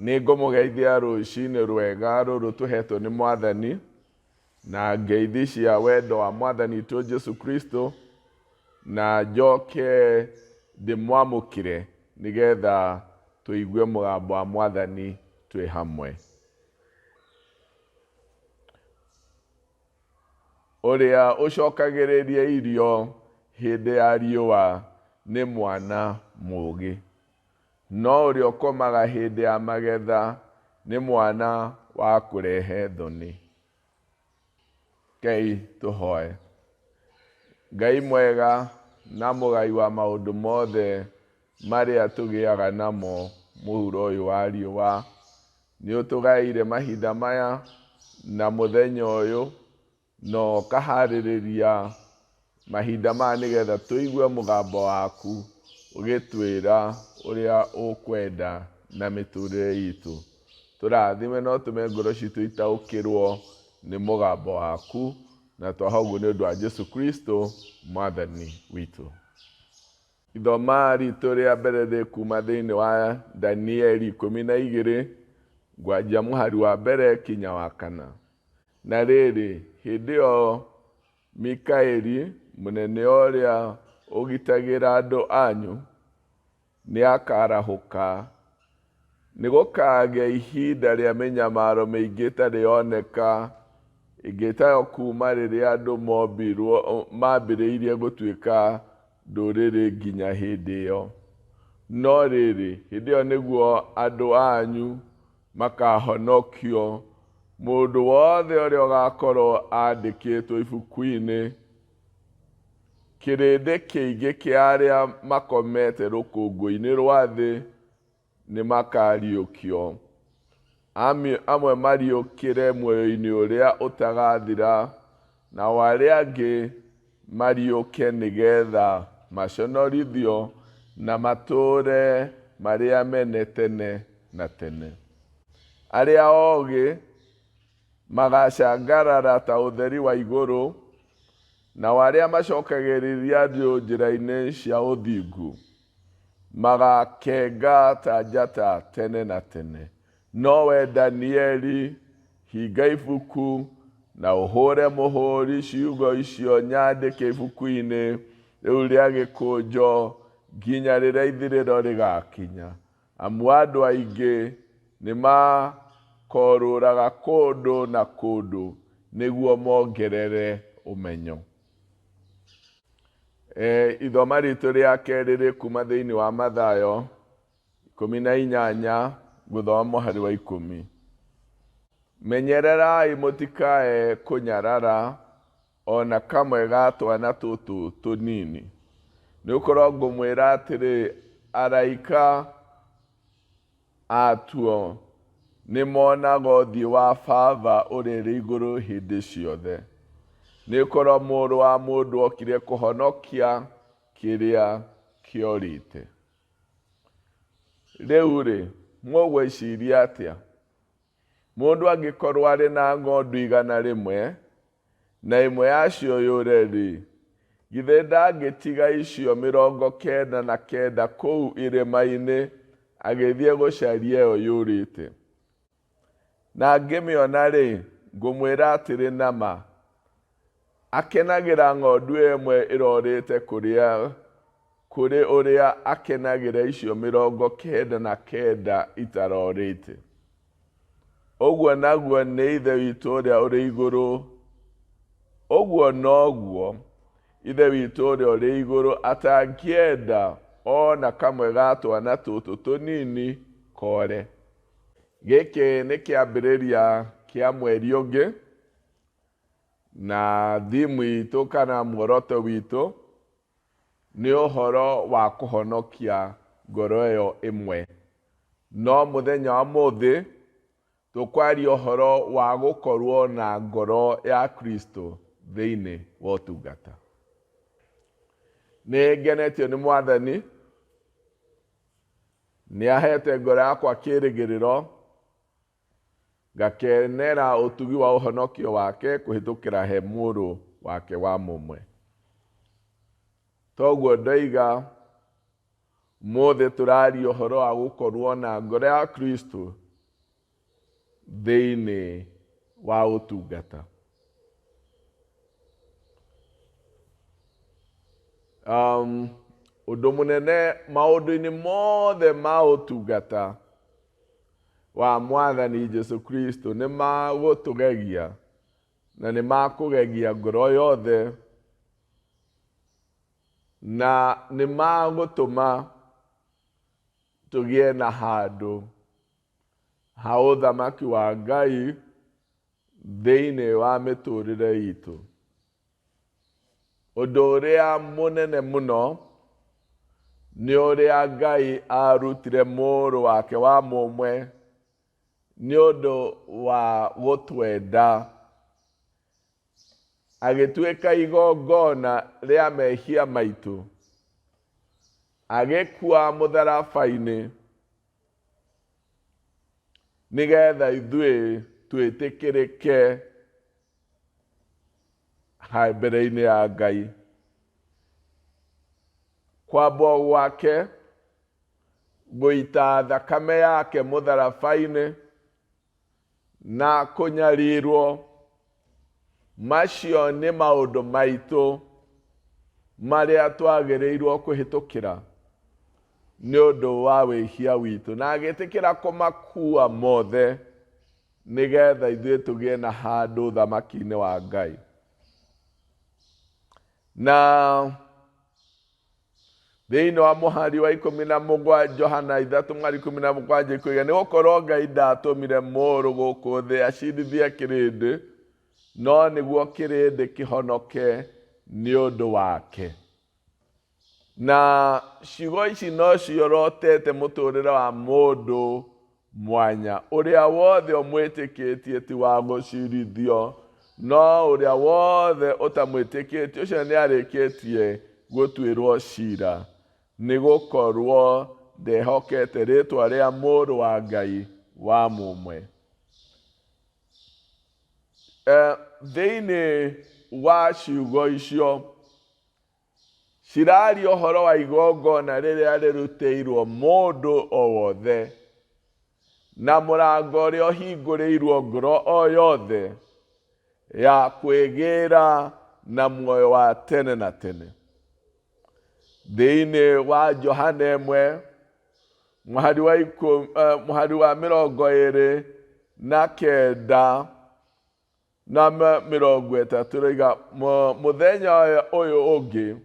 Nĩ ngũmũgeithia rũcinĩ rwega rũrũ tũhetwo nĩ Mwathani, na ngeithi cia wendo wa Mwathani witũ Jesu Kristo, na njoke ndĩmwamũkĩre nĩgetha tũigue mũgambo wa Mwathani twĩ hamwe. Ũrĩa ũcokagĩrĩria irio hĩndĩ ya riũa nĩ mwana mũũgĩ, no ũrĩa ũkomaga hĩndĩ ya magetha nĩ mwana wa kũrehe thoni. Rekei tũhoe. Ngai mwega na mũgai wa maũndũ mothe marĩa tũgĩaga namo mũhuro ũyũ wa riũa, nĩ ũtũgaĩire mahinda maya na mũthenya ũyũ, na ũkaharĩrĩria mahinda maya nĩgetha tũigue mũgambo waku ũgĩtwĩra ũrĩa ũkwenda na mĩtũrĩre itũ. Tũrathime na ũtũme ngoro citũ itaũkĩrwo nĩ mũgambo waku, na twahoya ũguo nĩ ũndũ wa Jesu Kristo Mwathani witũ. Ithoma ritũ rĩa mbere rĩ kuma thĩinĩ wa Danieli 12, ngwanjia mũhari wa mbere kinya wa kana. Na rĩrĩ, hĩndĩ ĩyo Mikaeli, mũnene ũrĩa ũgitagĩra andũ anyu, nĩakarahũka. Nĩgũkagĩa ihinda rĩa mĩnyamaro mĩingĩ ĩtarĩ yoneka ĩngĩ tayo kuuma rĩrĩa andũ mombirwo, mambĩrĩirie gũtuĩka ndũrĩrĩ nginya hĩndĩ ĩyo. No rĩrĩ, hĩndĩ ĩyo nĩguo andũ anyu makahonokio, mũndũ wothe ũrĩa ũgakorwo andĩkĩtwo ibuku-inĩ. Kĩrĩndĩ kĩingĩ kĩa arĩa makomete rũkũngũ-inĩ rwa thĩ nĩ makariũkio. Amwe mariũkĩre muoyo-inĩ ũrĩa ũtagathira, nao arĩa angĩ mariũke nĩgetha maconorithio na matũũre marĩ amene tene na tene. Arĩa ogĩ magacangarara ta ũtheri wa igũrũ, nao arĩa macokagĩrĩria andũ njĩra-inĩ cia ũthingu magakenga ta njata tene na tene. No we Danieli, hinga ibuku na ũhũre mũhũri ciugo icio nyandĩke ibuku-inĩ rĩu rĩa gĩkũnjo nginya rĩrĩa ithirĩro rĩgakinya. Amu andũ aingĩ nĩ makorũraga kũndũ na kũndũ nĩguo mongerere ũmenyo. E, ithoma ritũ rĩa kerĩ rĩ kuma thĩinĩ wa Mathayo 18 gũthoma mũhari wa 10. Menyererai mũtikae kũnyarara o na kamwe ga twana tũtũ tũnini, nĩ gũkorwo ngũmwĩra atĩrĩ, araika atuo nĩ monaga ũthiũ wa Baba ũrĩa ũrĩ igũrũ hĩndĩ ciothe. Nĩ gũkorwo Mũrũ wa Mũndũ okire kũhonokia kĩrĩa kĩorĩte. Rĩu-rĩ, mũgwĩciria atĩa? Mũndũ angĩkorwo arĩ na ng'ondu 100, na ĩmwe yacio yũre-rĩ, githĩ ndangĩtiga icio 99 kũu irĩma-inĩ agĩthiĩ gũcaria ĩyo yũrĩte? Na angĩmĩona-rĩ, ngũmwĩra atĩrĩ na ma, akenagĩra ng'ondu ĩmwe ĩrorĩte kũrĩa kũrĩ ũrĩa akenagĩra icio 99 itarorĩte. Ũguo naguo nĩ Ithe witũ ũrĩa ũrĩ igũrũ, ũguo noguo Ithe witũ ũrĩa ũrĩ igũrũ atangĩenda o na kamwe ga twana tũtũ tũnini kore. Gĩkĩ nĩ kĩambĩrĩria kĩa mweri ũngĩ, na thimu itũ kana muoroto witũ nĩ ũhoro wa kũhonokia ngoro ĩyo ĩmwe. No mũthenya wa ũmũthĩ tũkwaria ũhoro wa gũkorwo na ngoro ya Kristo thĩinĩ wa ũtungata. Nĩ ngenetio nĩ Mwathani, nĩ ahete ngoro yakwa kĩrĩgĩrĩro, ngakenera ũtugi wa ũhonokio wake kũhĩtũkĩra he mũrũ wake wa mũmwe. Toguo ndoiga, ũmũthĩ tũraria ũhoro wa gũkorwo na ngoro ya Kristo Thĩinĩ wa ũtungata. Ũndũ mũnene maũndũ-inĩ mothe ma ũtungata wa Mwathani Jesu Kristo nĩ magũtũgegia na nĩ makũgegia ngoro yothe na nĩ magũtũma tũgĩe na handũ ha ũthamaki wa Ngai thĩinĩ wa mĩtũrĩre itũ. Ũndũ ũrĩa mũnene mũno nĩ ũrĩa Ngai arutire mũrũ wake wa mũmwe nĩ ũndũ wa gũtwenda, agĩtuĩka igongona rĩa mehia maitũ, agĩkua mũtharaba-inĩ nĩgetha ithuĩ twĩtĩkĩrĩke mbere-inĩ ya Ngai. Kwambwo gwake, gũita thakame yake mũtharaba-inĩ na kũnyarirwo, macio nĩ maũndũ maitũ marĩa twagĩrĩirwo kũhĩtũkĩra nĩ ũndũ wa wĩhia witũ, na agĩtĩkĩra kũmakua mothe nĩgetha ithuĩ tũgĩe na handũ ũthamaki-inĩ wa Ngai. Na thĩinĩ wa mũhari wa 17, Johana 3 mũhari 17 ikoiga, nĩ gũkorwo Ngai ndatũmire mũrũ gũkũ thĩ acirithie kĩrĩndĩ, no nĩguo kĩrĩndĩ kĩhonoke nĩ ũndũ wake. Na ciugo ici no ciorotete mũtũrĩre wa mũndũ mwanya. Ũrĩa wothe ũmwĩtĩkĩtie ti wa gũcirithio, no ũrĩa wothe ũtamwĩtĩkĩtie ũcio nĩ arĩkĩtie gũtuĩrwo cira, nĩ gũkorwo ndehokete rĩtwa rĩa mũrũ wa Ngai wa mũmwe. Thĩinĩ wa ciugo icio ciraria ũhoro wa igongona rĩrĩa rĩrutĩirwo mũndũ o wothe, na mũrango ũrĩa ũhingũrĩirwo ngoro o yothe ya kwĩgĩra na muoyo wa tene na tene. Thĩinĩ wa Johana 1 mũhari wa 29 na 30 rĩiga, mũthenya ũyũ ũngĩ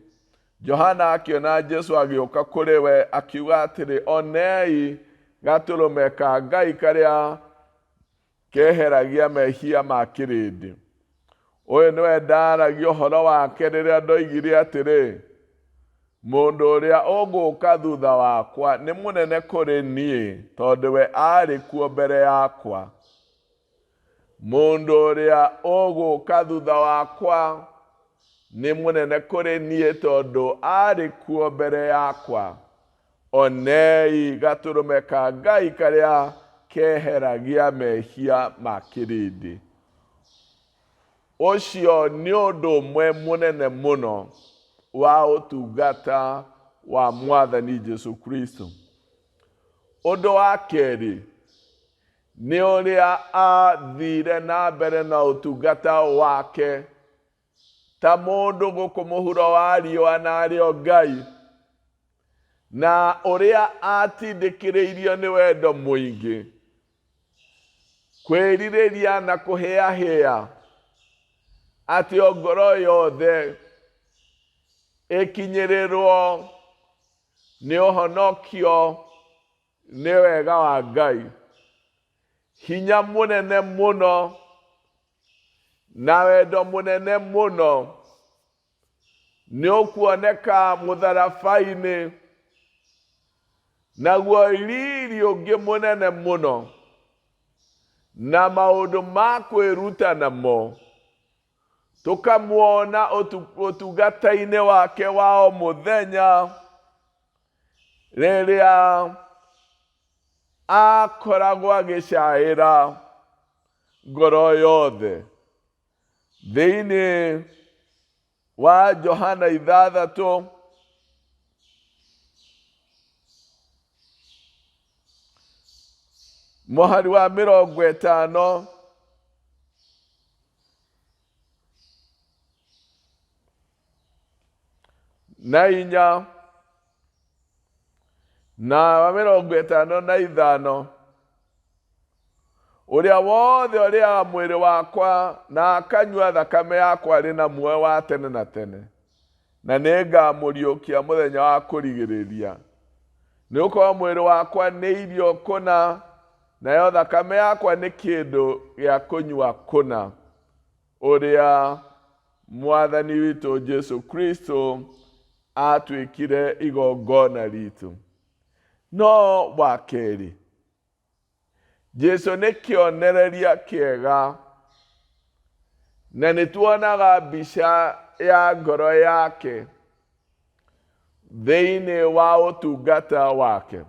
Johana akĩona Jesu agĩũka kũrĩ we, akiuga atĩrĩ, onei gatũrũme ka Ngai karĩa keheragia mehia ma kĩrĩndĩ. Ũyũ nĩwe ndaragia ũhoro wake rĩrĩa ndoigire atĩrĩ, mũndũ ũrĩa ũgũũka thutha wakwa nĩ mũnene kũrĩ niĩ, tondũ we aarĩ kuo mbere yakwa. Mũndũ ũrĩa ũgũũka thutha wakwa nĩ mũnene kũrĩ niĩ, tondũ aarĩ kuo mbere yakwa. Onei gatũrũme ka Ngai karĩa keheragia mehia ma kĩrĩndĩ. Ũcio nĩ ũndũ ũmwe mũnene mũno wa ũtungata wa Mwathani Jesu Kristo. Ũndũ wa kerĩ nĩ ũrĩa athire na mbere na ũtungata wake ta mũndũ gũkũ mũhuro wa riũa na arĩ o Ngai, na ũrĩa atindĩkĩrĩirio nĩ wendo mũingĩ, kwĩrirĩria na kũhĩahĩa atĩ o ngoro yothe ĩkinyĩrĩrwo nĩ ũhonokio nĩ wega wa Ngai. Hinya mũnene mũno na wendo mũnene mũno nĩ ũkuoneka mũtharaba-inĩ, naguo riri ũngĩ mũnene mũno na maũndũ ma kwĩruta namo tũkamuona ũtungata-inĩ wake wa o mũthenya rĩrĩa akoragwo agĩcaĩra ngoro yothe. Thĩinĩ wa Johana 6 Mũhari wa 50 na inya na wa 55, ũrĩa wothe ũrĩaga mwĩrĩ wakwa na akanyua thakame yakwa arĩ na muoyo wa tene na tene, na nĩngamũriũkia mũthenya wa kũrigĩrĩria. Nĩ gũkorwo mwĩrĩ wakwa nĩ irio kũna, nayo thakame yakwa nĩ kĩndũ gĩa kũnyua kũna. Ũrĩa Mwathani witũ Jesu Kristo atuĩkire igongona ritũ. No wa kerĩ, Jesu nĩ kĩonereria kĩega, na nĩ tuonaga mbica ya ngoro yake thĩinĩ wa ũtungata wake.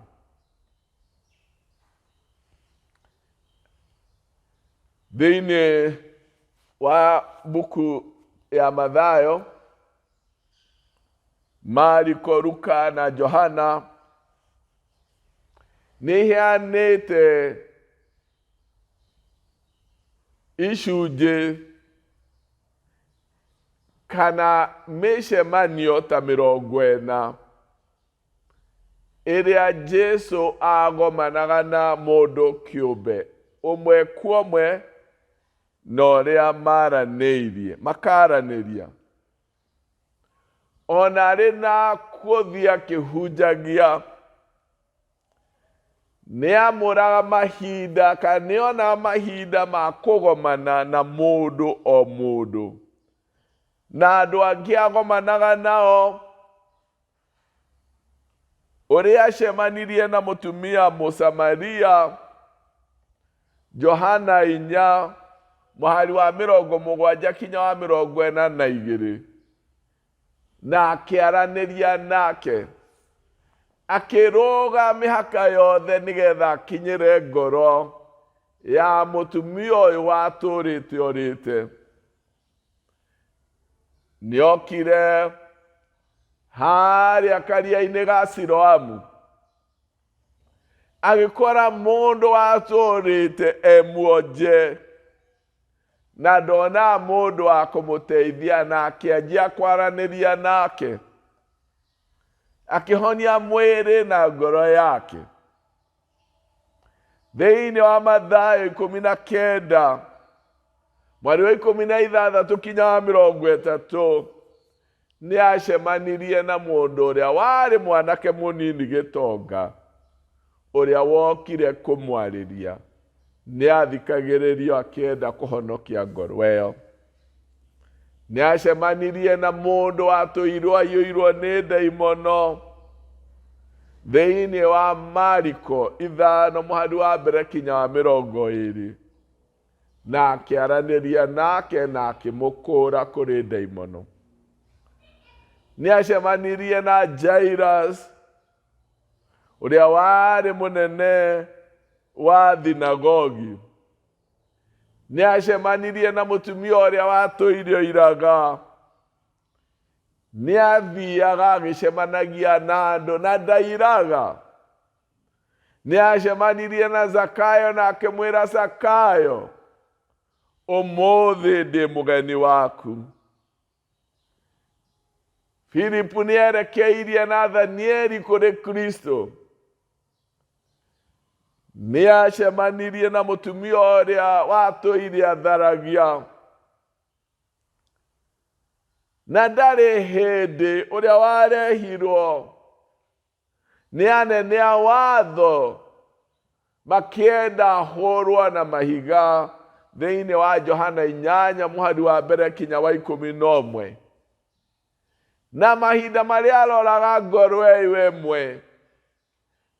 Thĩinĩ wa mbuku ya Mathayo, Mariko, Luka na Johana nĩ iheanĩte icunjĩ kana mĩcemanio ta 40 ĩrĩa Jesu agomanaga na mũndũ kĩũmbe ũmwe kwa ũmwe na ũrĩa maranĩirie makaranĩria. Ona arĩ na kũthiĩ akĩhunjagia, nĩ amũraga mahinda kana nĩ onaga mahinda ma kũgomana na mũndũ o mũndũ, na andũ angĩ agomanaga nao. Ũrĩa acemanirie na mũtumia Mũsamaria, Johana 4 mũhari wa 70 kinya wa 42, na akĩaranĩria nake, akĩrũga mĩhaka yothe nĩgetha akinyĩre ngoro ya mũtumia ũyũ watũrĩte orĩte. Nĩokire harĩa karia-inĩ ga Siloamu, agĩkora mũndũ watũrĩte e muonje na ndonaga mũndũ wa kũmũteithia, na akĩanjia kwaranĩria nake, akĩhonia mwĩrĩ na ngoro yake. Thĩinĩ wa Mathayo 19 mweri wa 16 kinya wa 30, nĩ acemanirie na mũndũ ũrĩa warĩ mwanake mũnini gĩtonga, ũrĩa wokire kũmwarĩria. Nĩ athikagĩrĩrio akĩenda kũhonokia ngoro ĩyo. Nĩ acemanirie na mũndũ watũirwo aiyũirwo nĩ ndaimono thĩinĩ wa Mariko 5 mũhari wa 1 kinya wa 20, na akĩaranĩria nake na akĩmũkũra kũrĩ ndaimono. Nĩ acemanirie na Jairus ũrĩa warĩ mũnene wa thinagogi. Nĩ acemanirie na mũtumia ũrĩa watũire oiraga. Nĩ athiaga agĩcemanagia na andũ na ndairaga. Nĩ acemanirie na Zakayo na akĩmwĩra, Zakayo, ũmũthĩ ndĩ mũgeni waku. Filipu nĩ erekeirie Nathanieli kũrĩ Kristo. Nĩ acemanirie na mũtumia ũrĩa watũire atharagia, na ndarĩ hĩndĩ ũrĩa warehirwo nĩ anene a watho makĩenda hũrwo na mahiga thĩinĩ wa Johana 8 mũhari wa 1 kinya wa 11. Na mahinda marĩa aroraga ngoro ĩyo ĩmwe,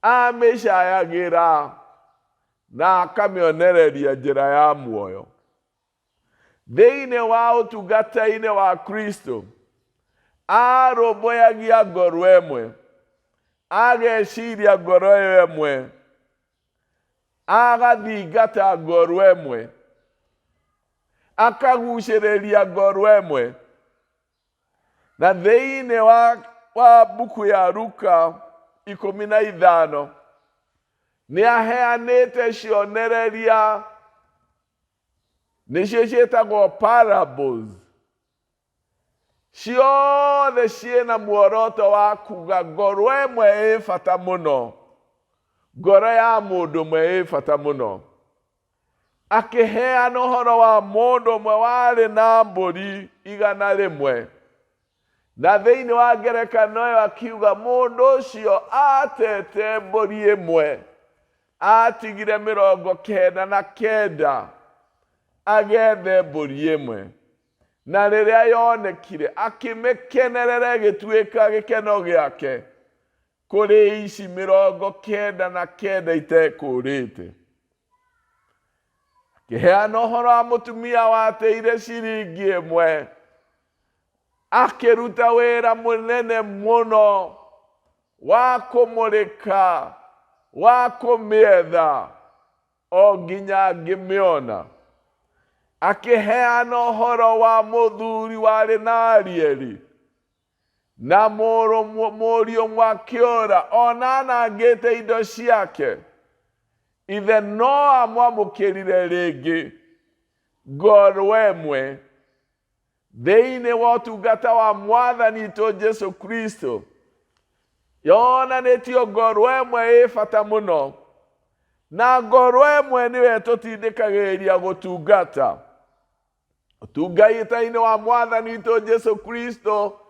amĩcayagĩra na akamĩonereria njĩra ya muoyo. Thĩinĩ wa ũtungata-inĩ wa Kristo, arũmbũyagia ngoro ĩmwe, ageciria ngoro ĩyo ĩmwe, agathingata ngoro ĩmwe, akagucĩrĩria ngoro ĩmwe. Na thĩinĩ wa mbuku ya Luka 15, Nĩ aheanĩte cionereria nĩcio ciĩtagwo parables ciothe ciĩna muoroto wa kuga ngoro ĩmwe ĩ bata mũno ngoro ya mũndũ ũmwe ĩ bata mũno akĩheana ũhoro wa mũndũ ũmwe warĩ na mbũri igana rĩmwe na thĩinĩ wa ngerekano ĩyo akiuga mũndũ ũcio atete mbũri ĩmwe atigire mĩrongo kenda na kenda agethe mbũri ĩmwe na rĩrĩa yonekire akĩmĩkenerera ĩgĩtuĩka gĩkeno gĩake kũrĩ ici mĩrongo kenda na kenda itekũrĩte akĩheana ũhoro wa mũtumia wateire ciringi ĩmwe akĩruta wĩra mũnene mũno wa kũmũrĩka wa kũmĩetha o nginya ngĩmĩona akĩheana ũhoro wa mũthuri warĩ na arieri na mũrũ mũriũ ũmwe akĩũra ona anangĩte indo ciake ithe no amwamũkĩrire rĩngĩ ngoro ĩmwe thĩinĩ wa ũtungata wa mwathani witũ Jesu Kristo yonanĩtio ngoro ĩmwe ĩ bata mũno na ngoro ĩmwe nĩyo ĩtũtindĩkagĩrĩria gũtungata ũtungata-inĩ wa mwathani witũ Jesu Kristo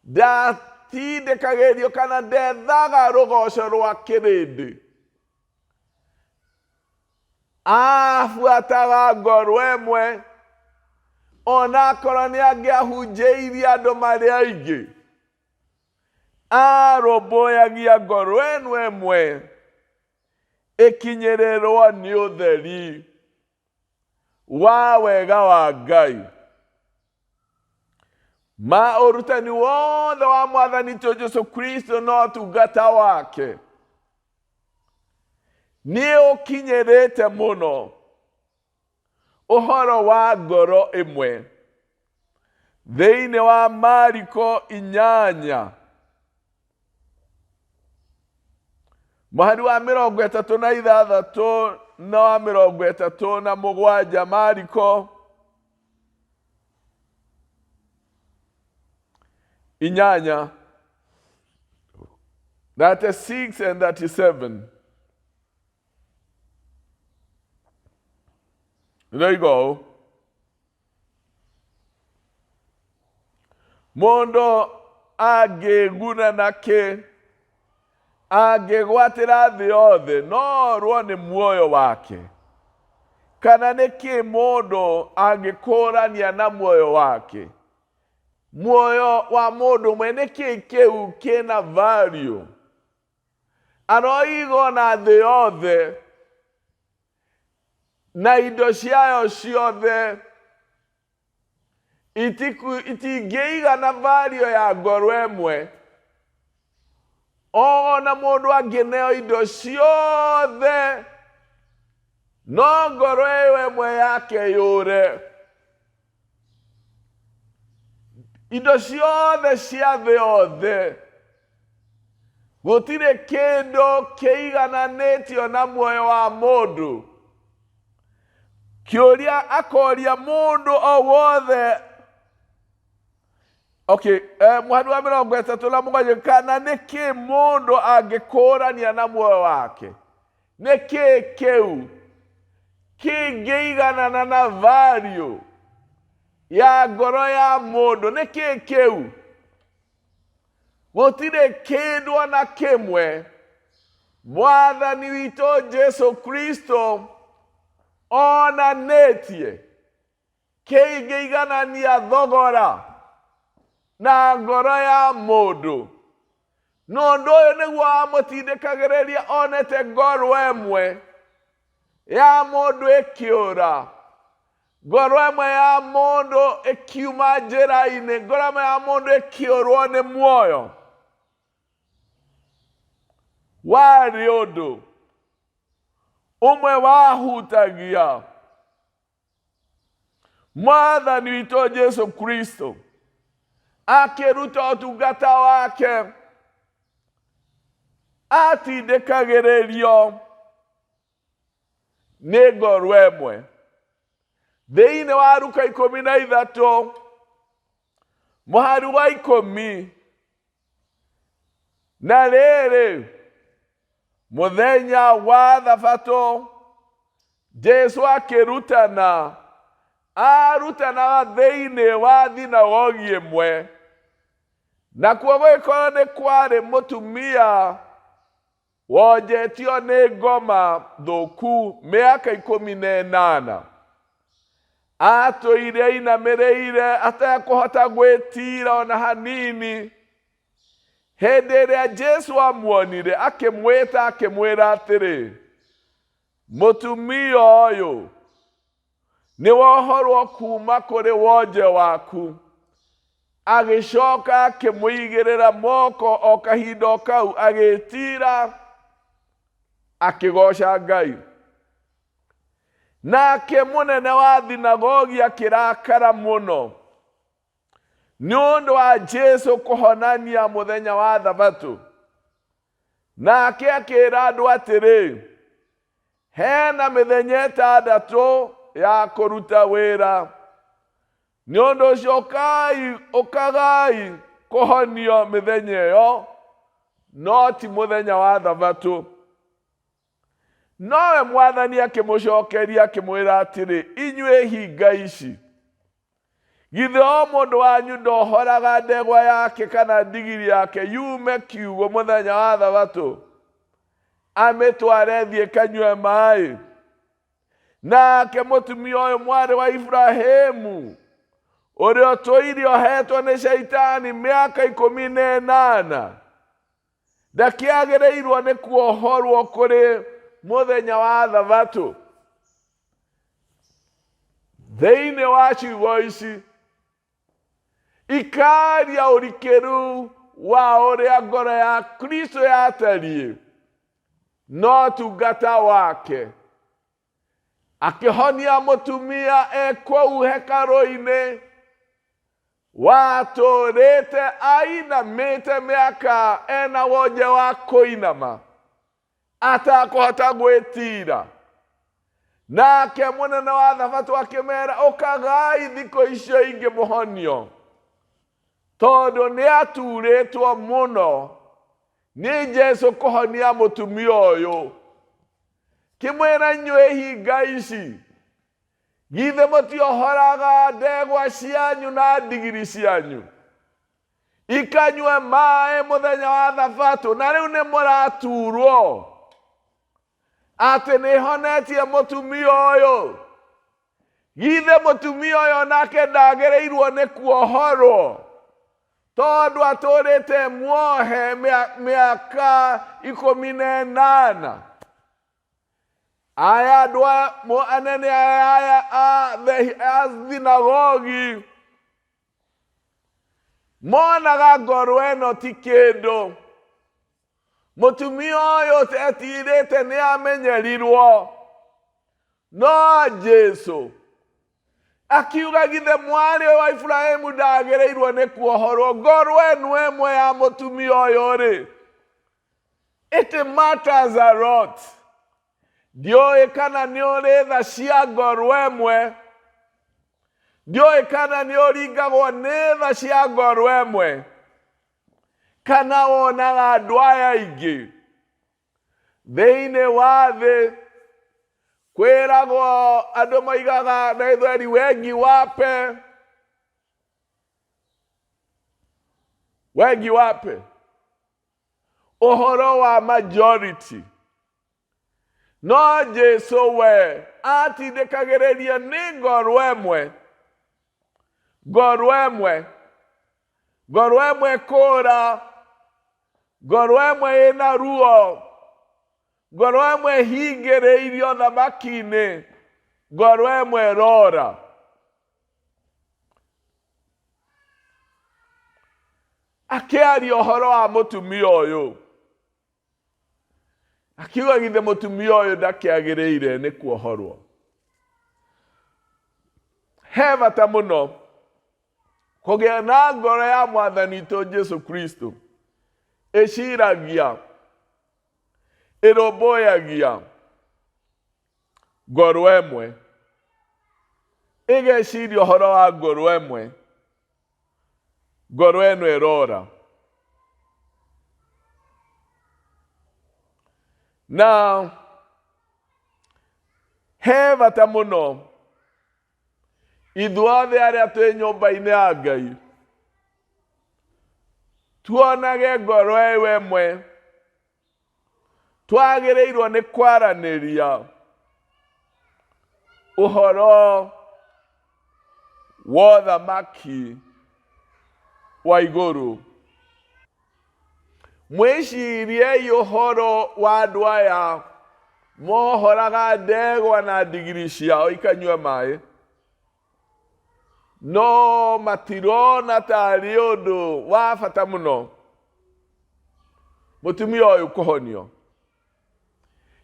ndatindĩkagĩrĩrio kana ndethaga rũgoco rwa kĩrĩndĩ abuataga ngoro ĩmwe onakorwo nĩ angĩahunjĩirie andũ marĩ aingĩ arũmbũyagia ngoro ĩno ĩmwe ĩkinyĩrĩrwo nĩ ũtheri wa wega wa Ngai ma ũrutani wothe wa mwathani witũ Jesu Kristo na ũtungata wake nĩ ũkinyĩrĩte mũno ũhoro wa ngoro ĩmwe thĩinĩ wa Mariko inyanya mũhari wa mĩrongo ĩtatũ na ithathatũ na wa mĩrongo ĩtatũ na mũgwanja Mariko inyanya 36 and 37 There you go. Mũndũ angĩguna na kĩ angĩgwatĩra thĩ yothe no orwo nĩ muoyo wake kana nĩ kĩ mũndũ angĩkũrania na muoyo wake muoyo wa mũndũ ũmwe nĩ kĩ kĩu kĩna value aroiga ona thĩ yothe na indo ciayo ciothe itingĩigana value ya ngoro ĩmwe ona mũndũ angĩneo indo ciothe no ngoro ĩyo ĩmwe yake yũre indo ciothe cia thĩ yothe gũtirĩ kĩndũ kĩigananĩtio na muoyo wa mũndũ kĩũria akoria mũndũ o wothe okay mũhari wa mĩrongo ĩtatũ na mũgwanja kana nĩ kĩ mũndũ angĩkũrania na muoyo wake nĩ kĩ kĩu kĩngĩiganana na value ya ngoro ya mũndũ nĩ kĩ kĩu gũtirĩ kĩndũ ona kĩmwe mwathani witũ Jesu Kristo onanĩtie kĩngĩiganania thogora na ngoro ya mũndũ na ũndũ ũyũ nĩguo wamũtindĩkagĩrĩria onete ngoro ĩmwe ya mũndũ ĩkĩũra ngoro ĩmwe ya mũndũ ĩkiuma njĩra-inĩ ngoro ĩmwe ya mũndũ ĩkĩũrwo nĩ muoyo warĩ ũndũ ũmwe wahutagia mwathani witũ Jesu Kristo akĩruta ũtungata wake atindĩkagĩrĩrio Nĩ ngorwo ĩmwe. Thĩinĩ wa Luka 13 mũhari wa 10, na rĩrĩ, mũthenya wa thabatũ Jesu akĩrutana, arutanaga thĩinĩ wa thinagogi ĩmwe, nakuo gũgĩkorwo nĩ kwarĩ mũtumia wonjetio nĩ ngoma thũku mĩaka 18. Atũire ainamĩrĩire atekũhota gwĩtiira ona hanini. Hĩndĩ ĩrĩa Jesu amuonire, akĩmwĩta akĩmwĩra atĩrĩ, mũtumia ũyũ, nĩ wohorwo kuma kũrĩ wonje waku. Agĩcoka akĩmũigĩrĩra moko o kahinda o kau, agĩĩtiira, akĩgooca Ngai. Nake mũnene wa thinagogi akĩrakara mũno nĩ ũndũ wa Jesu kũhonania mũthenya wa thabatũ. Nake akĩra andũ atĩrĩ, hena mĩthenya 6 ya kũruta wĩra, nĩ ũndũ ũcio ũkai, ũkagai kũhonio mĩthenya ĩyo, no ti mũthenya wa thabatũ. Nowe Mwathani akĩmũcokeria akĩmwĩra atĩrĩ, inyuĩ hinga ici, githĩ o mũndũ wanyu ndohoraga ndegwa yake kana ndigiri yake yume kiugũ mũthenya wa thabatũ, amĩtware thiĩ kanyue maĩ? Nake mũtumia ũyũ mwarĩ wa Iburahĩmu, ũrĩa ũtũire ohetwo nĩ Shaitani mĩaka 18, ndakĩagĩrĩirwo nĩ kuohorwo kũrĩ mũthenya wa thabatũ? Thĩinĩ wa ciugo ici ikaria ũrikĩru wa ũrĩa ngoro ya Kristo yatariĩ, no tungata wake akĩhonia mũtumia e kũu hekarũ-inĩ watũrĩte ainamĩte mĩaka ena wonje wa kũinama atakũhota gwĩtiira. Nake mũnene wa thabatũ akĩmera, ũkagai thikũ icio ingĩ mũhonio, tondũ nĩ aturĩtwo mũno nĩ Jesu kũhonia mũtumia ũyũ. Kĩmwĩra, inyuĩ hinga ici, githĩ mũtiohoraga ndegwa cianyu na ndigiri cianyu ikanyue maĩ mũthenya wa thabatũ, na rĩu nĩ mũraturwo atĩ nĩ honetie mũtumia ũyũ? Githĩ mũtumia ũyũ nake ndagĩrĩirwo nĩ kuohorwo, tondũ atũrĩte muohe mĩaka 18? Aya andũ anene aya a thinagogi monaga ngoro ĩno ti kĩndũ. Mũtumia ũyũ etirĩte nĩ amenyerirwo, no Jesu akiuga, githĩ mwarĩ wa Iburahĩmu ndagĩrĩirwo nĩ kuohorwo? Ngoro ĩno ĩmwe ya mũtumia ũyũ rĩ, it matters a lot. Ndiũĩ kana nĩ ũrĩ tha cia ngoro ĩmwe, ndiũĩ kana nĩ ũringagwo nĩ tha cia ngoro ĩmwe, kana wonaga andũ aya aingĩ thĩinĩ wa thĩ. Kwĩragwo andũ moigaga na Gĩthweri, wengi wape, wengi wape, ũhoro wa majority. No Jesu we atindĩkagĩrĩria nĩ ngoro ĩmwe, ngoro ĩmwe, ngoro ĩmwe kũra, ngoro ĩmwe ĩna ruo, ngoro ĩmwe hingĩrĩirio thamaki-inĩ, ngoro ĩmwe ĩrora. Akĩaria ũhoro wa mũtumia ũyũ, akiuga, githĩ mũtumia ũyũ ndakĩagĩrĩire nĩ kuohorwo? He bata mũno kũgĩa na ngoro ya Mwathani witũ Jesu Kristo, ĩciragia, ĩrũmbũyagia. Ngoro ĩmwe ĩgeciria ũhoro wa ngoro ĩmwe, ngoro ĩno ĩrora. Na he bata mũno ithuothe arĩa twĩ nyũmba-inĩ ya Ngai tuonage ngoro ĩyo ĩmwe. Twagĩrĩirwo nĩ kwaranĩria ũhoro wa ũthamaki wa igũrũ. Mwĩciriei ũhoro wa andũ aya mohoraga ndegwa na ndigiri ciao ikanyua maĩ, no matirona tarĩ ũndũ wa bata mũno mũtumia ũyũ kũhonio.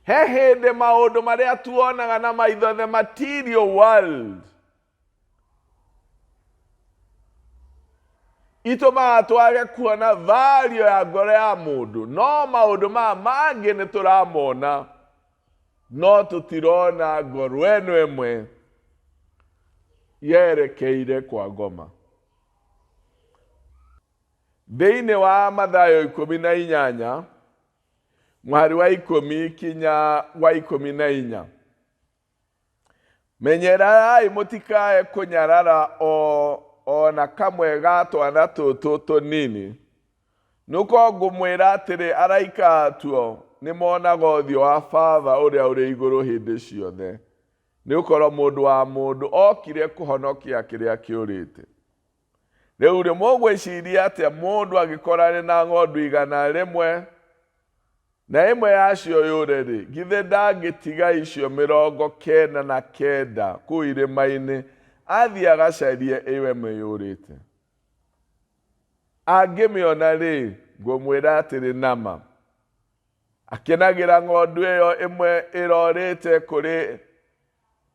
He hĩndĩ maũndũ marĩa tuonaga na maitho, the material world, itũmaga twage kuona value ya ngoro ya mũndũ, no maũndũ maya mangĩ nĩ tũramona, no tũtirona ngoro ĩno ĩmwe yerekeire kwa ngoma. Thĩinĩ wa Mathayo 18 mũhari wa 10 kinya wa 14, menyererai mũtikae kũnyarara o na kamwe ga twana tũtũ tũnini, nĩgũkorwo ngũmwĩra atĩrĩ, araika atuo nĩmonaga ũthiũ wa Baba ũrĩa ũrĩ igũrũ hĩndĩ ciothe, nĩgũkorwo mũndũ wa mũndũ okire kũhonokia kĩrĩa kĩũrĩte. Rĩu rĩ, mũgwĩciria atĩa mũndũ angĩkorane na ng'ondu 100 na ĩmwe yacio yũre-rĩ, githĩ ndangĩtiga icio 99 kũu irĩma-inĩ athiĩ agacarie ĩyo ĩmwe yũrĩte? Angĩmĩona-rĩ, ngũmwĩra atĩrĩ nama, akenagĩra ng'ondu ĩyo ĩmwe ĩrorĩte kũrĩ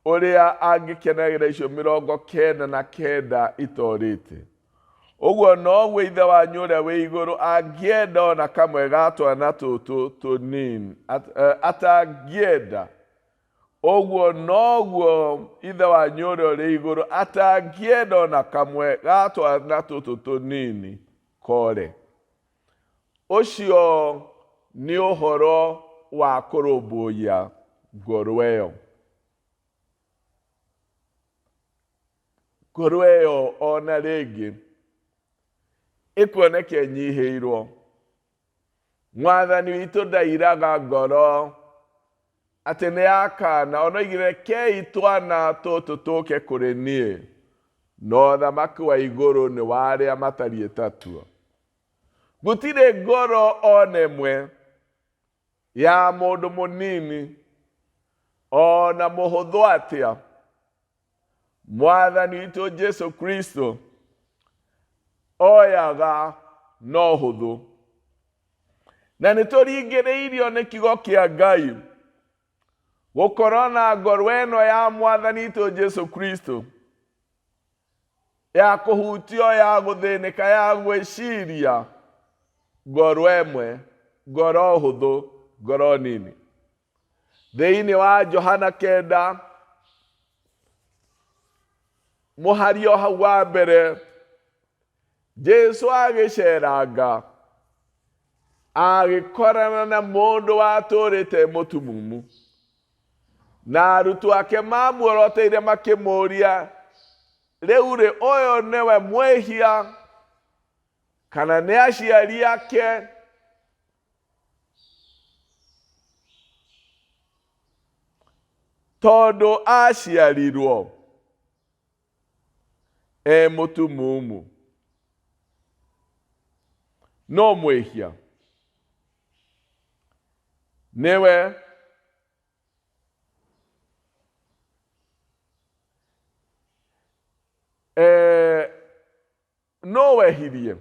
ũrĩa angĩkenagĩra icio 99 itorĩte. Ũguo noguo Ithe wanyu ũrĩa wĩ igũrũ angĩenda o na kamwe ga twana tũtũ tũnini, atangĩenda. Ũguo noguo Ithe wanyu ũrĩa ũrĩ igũrũ atangĩenda o na kamwe ga twana tũtũ tũnini kore. Ũcio nĩ ũhoro wa kũrũmbũiya ngoro ĩyo. Ngoro ĩyo ona rĩngĩ ĩkuoneka ĩnyihĩirwo. Mwathani witũ ndairaga ngoro atĩ nĩ akana, ona oigire rekei twana tũtũ tũke kũrĩ niĩ, no ũthamaki wa igũrũ nĩ wa arĩa matariĩ tatuo. Gũtirĩ ngoro ona ĩmwe ya mũndũ mũnini ona mũhũthũ atĩa Mwathani witũ Jesu Kristo oyaga no hũthũ. Na nĩ tũringĩrĩirio nĩ kiugo kĩa Ngai gũkorwo na ngoro ĩno ya Mwathani witũ Jesu Kristo ya kũhutio, ya gũthĩnĩka, ya gwĩciria, ngoro ĩmwe, ngoro hũthũ, ngoro nini. Thĩinĩ wa Johana 9 mũhari o hau wa mbere, Jesu agĩceranga agĩkorana na mũndũ watũrĩte mũtumumu, na arutwo ake mamuoroteire makĩmũũria, rĩu rĩ, ũyũ nĩwe mwĩhia kana nĩ aciari ake? Tondũ aciarirwo e mũtumumu, no mwĩhia nĩwe. No wehirie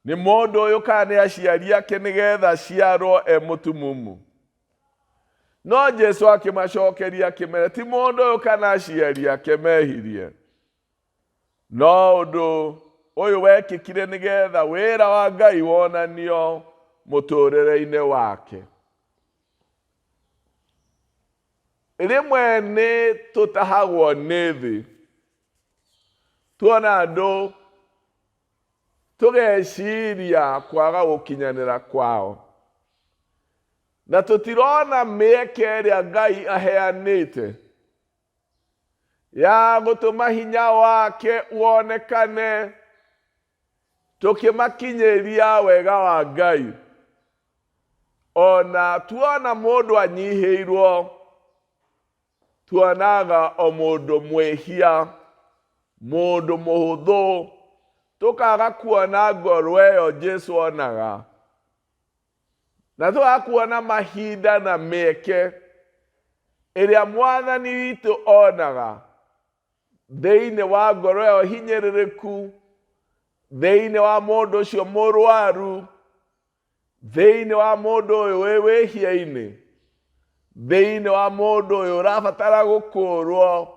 nĩ mũndũ ũyũ kana nĩ aciari ake nĩgetha aciarwo e mũtumumu? No Jesu akĩmacokeria akĩmera, ti mũndũ ũyũ kana aciari ake mehirie, no ũndũ ũyũ wekĩkire nĩgetha wĩra wa Ngai wonanio mũtũrĩre-inĩ wake. Rĩmwe nĩ tũtahagwo nĩ thĩ, tuona andũ tũgeciria kwaga gũkinyanĩra kwao, na tũtirona mĩeke ĩrĩa Ngai aheanĩte ya gũtũma hinya wake wonekane tũkĩmakinyĩria wega wa Ngai. Ona tuona mũndũ anyihĩirwo, tuonaga o mũndũ mwĩhia, mũndũ mũhũthũ, tũkaga kuona ngoro ĩyo Jesu onaga, na tũkaga kuona mahinda na mĩeke ĩrĩa Mwathani witũ onaga thĩinĩ wa ngoro ĩyo hinyĩrĩrĩku, thĩinĩ wa mũndũ ũcio mũrwaru, thĩinĩ wa mũndũ ũyũ wĩ wĩhia-inĩ, thĩinĩ wa mũndũ ũyũ ũrabatara gũkũũrwo,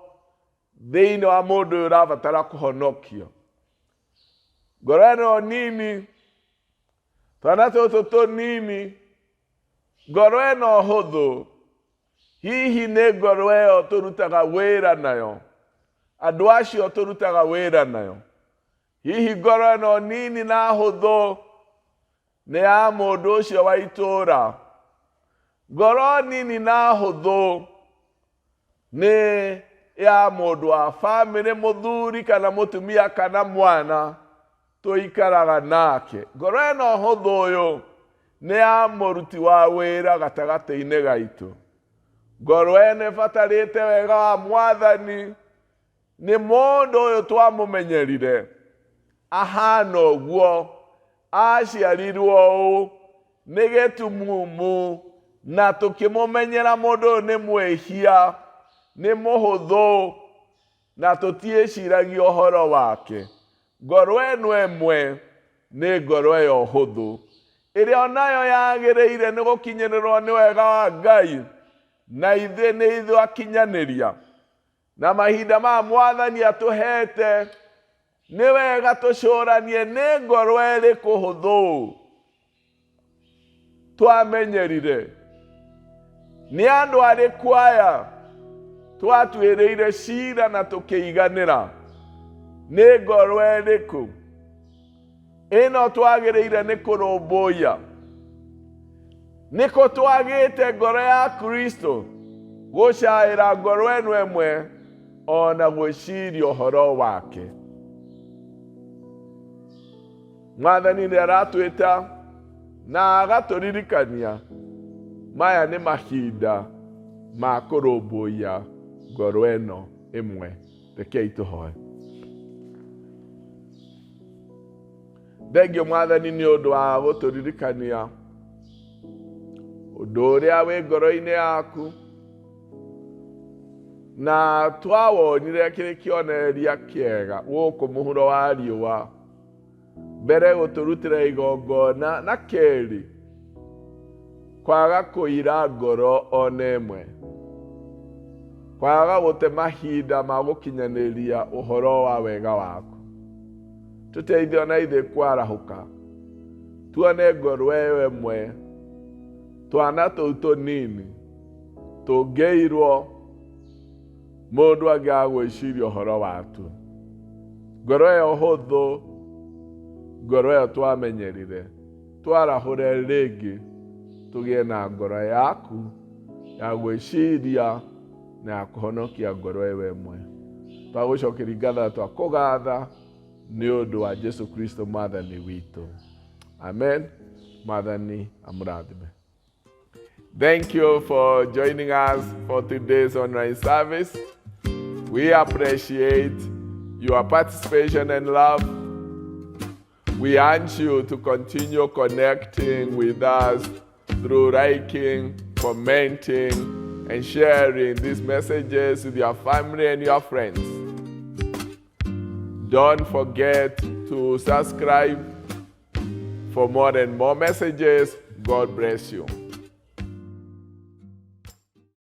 thĩinĩ wa mũndũ ũyũ ũrabatara kũhonokio. Ngoro ĩno nini, twana tũtũ tũnini, ngoro ĩno hũthũ, hihi nĩ ngoro ĩyo tũrutaga wĩra nayo, andũ acio tũrutaga wĩra nayo. Hihi ngoro ĩno nini na hũthũ nĩ ya mũndũ ũcio wa itũũra. Ngoro nini na hũthũ nĩ ya mũndũ wa bamĩrĩ, mũthuri kana mũtumia kana mwana tũikaraga nake. Ngoro ĩno hũthũ ũyũ nĩ ya mũruti wa wĩra gatagatĩ-inĩ gaitũ. Ngoro ĩno ĩbatarĩte wega wa Mwathani nĩ mũndũ ũyũ twamũmenyerire ahana ũguo, aciarirwo ũũ nĩ gĩtumumu, na tũkĩmũmenyera mũndũ ũyũ nĩ mwĩhia, nĩ mũhũthũ, na tũtiĩciragia ũhoro wake. Ngoro ĩno ĩmwe nĩ ngoro ĩyo hũthũ, ĩrĩa onayo yagĩrĩire nĩ gũkinyĩrĩrwo nĩ wega wa Ngai, na ithuĩ nĩ ithuĩ akinyanĩria. Na mahinda ma Mwathani atũhete, nĩ wega tũcũranie nĩ ngoro ĩrĩkũ hũthũ twamenyerire, nĩ andũ arĩkũ aya twatuĩrĩire cira na tũkĩiganĩra, nĩ ngoro ĩrĩkũ ĩno twagĩrĩire nĩ kũrũmbũiya, nĩkũ twagĩte ngoro ya Kristo gũcaĩra ngoro ĩno ĩmwe ona gwĩciria ũhoro wake. Mwathani nĩ aratwĩta na agatũririkania maya nĩ mahinda ma kũrũmbũiya ngoro ĩno ĩmwe. Rekei tũhoe. Thengio Mwathani nĩ ũndũ wa gũtũririkania ũndũ ũrĩa wĩ ngoro-inĩ yaku, na twawonire kĩrĩ kĩonereria kĩega gũkũ mũhuro wa riũa, mbere gũtũrutĩra igongona na kerĩ kwaga kũira ngoro ona ĩmwe, kwaga gũte mahinda ma gũkinyanĩria ũhoro wa wega waku. Tũteithie ona ithuĩ kwarahũka, tuone ngoro ĩyo ĩmwe, twana tũu tũnini tũngĩirwo mũndũ angĩaga gwĩciria ũhoro watuo. Ngoro ĩyo hũthũ, ngoro ĩyo twamenyerire, twarahũre rĩngĩ tũgĩe na ngoro yaku ya gwĩciria na ya kũhonokia ngoro ĩyo ĩmwe. Twagũcokeria ngatho twakũgatha nĩ ũndũ wa Jesu Kristo Mwathani witũ. Amen. Mwathani amũrathime. Thank you for joining us for today's online service. We appreciate your participation and love. We urge you to continue connecting with us through liking, commenting, and sharing these messages with your family and your friends. Don't forget to subscribe for more and more messages. God bless you.